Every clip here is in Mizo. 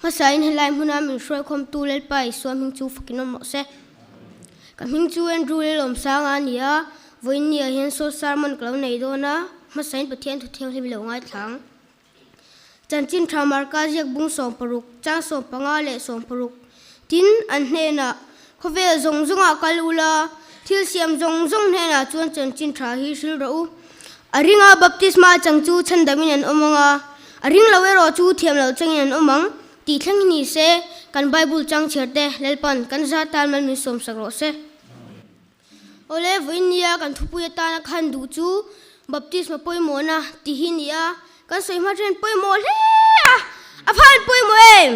Hmasain helai hmuna min hruaikhawmtu Lalpa Isua hming chu fakin awm rawh se. Ka hming chu Andrew Lalawmsanga a ni a, vawiin ni ah hian Saw Sermon ka lo nei dawn a, hmasain Pathian thu thianghlim i lo ngaithlang. Chanchin tha Marka ziak bung 16, chang 15 leh 16 tin an hnenah, Khawvel zawng zawngah kal ula, thil siam zawng zawng hnenah chuan chanchin tha hi hril rawh u. A ringa baptisma chang chu chhandamin an awm ang a, a ring lo erawh chu thiam loh changin an awm ang tih thleng hi ni se, kan Bible chang chhiar te Lalpan kan za tan mal min sawmsak rawh se. Awle, vawiin nia kan thupui atana khan duh chu baptisma pawimawhna ti hi ni a, kan sawi hma then pawimawh hle a, a phan pawimawh em?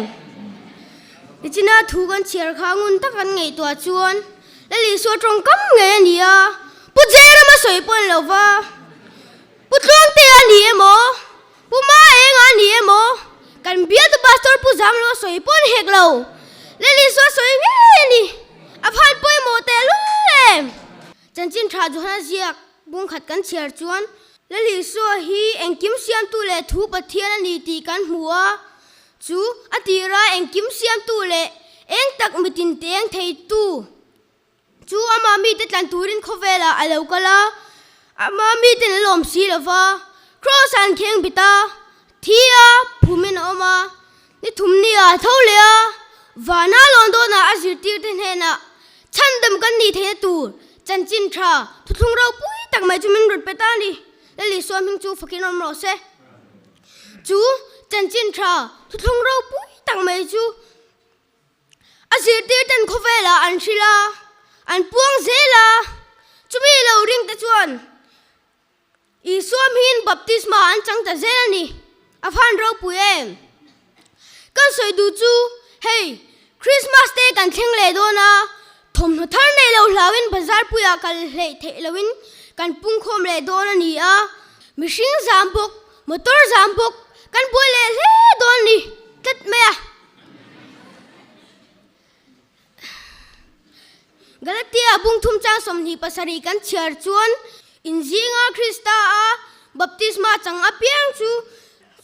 Nichina thu kan chhiar kha ngun tak kan ngaihtuah chuan Lal Isua tawngkam ngei a ni a, Pu Jerama sawi pawh a ni lo va, Pu Tluangtea a ni emaw, Pu Maenga a ni emaw, kan bialtu Pastor Pu Zamloa sawi pawh a ni hek lo. Lal Isua sawi ngei a ni, a phan pawimawh tehlul em? Chanchin tha Johana ziak bung khat kan chhiar chuan Lal Isua hi engkim siamtu leh thu Pathian a ni tih kan hmu a, chu a tira engkim siamtu leh eng tak mitin teng theitu chu ama mite tlan turin khawvelah a lo kal a, ama miten a lawm si lo va, Kraws ah an kheng bit a, thi a, phumin a awm a, ni thum ni ah a tho leh a, vana lawn dawnah a zirtirte hnenah chhandam kan nih theihna tur chanchin tha thuthlung ropui tak mai chu min rawn pe ta a ni. Lal Isua hming chu fakin awm rawh se. Chu chanchin tha thuthlung ropui tak mai chu A zirtirten khawvelah an hrilh a, an puang zel a, chumi lo ring te chuan Isua hmingin baptisma an chang ta zel a ni. A van ropui em? Kan sawi duh chu hei Christmas te kan thleng leh dawn a, thawmhnaw thar nei lo hlauin bazar puiah kal hleih theih loin kan pungkhawm leh dawn a ni a, mihring zam bawk, motor zam bawk kan buai leh hle dawn a ni tlat mai a. Galatia bung thum chang 27 kan chhiar chuan inzinga Krista a baptisma chang apiang chu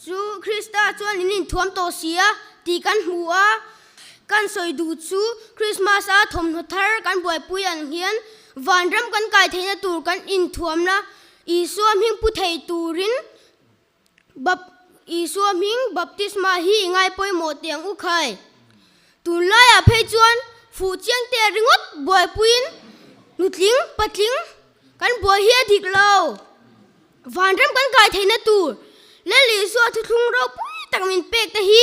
chu Krista chuan in inthuam tawh si a tih kan hmu a. Kan sawi duh chu Krismas a thawmhnaw thar kan buaipui ang hian vanram kan kai theihna tur kan inthuamna Isua hming pu thei turin Bap Isua hming baptisma hi i ngai pawimawh teh ang u khai. Tunlaiah phei chuan fuh chiang teh ringawt buaipuiin nutling patling kan buai hi a dik lo. Vanram kan kai theihna tur Lal Isua thuthlung ropui tak min pek te hi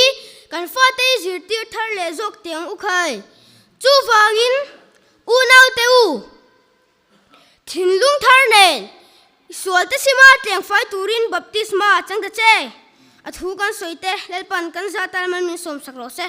kan fate i zirtir thar leh zawk teh ang u khai. Chuvangin unaute u! Thinlung thar nen sualte sima tlengfai turin baptisma chang ta che. A thu kan sawi te Lalpan kan za tal mal min sawmsak rawh se.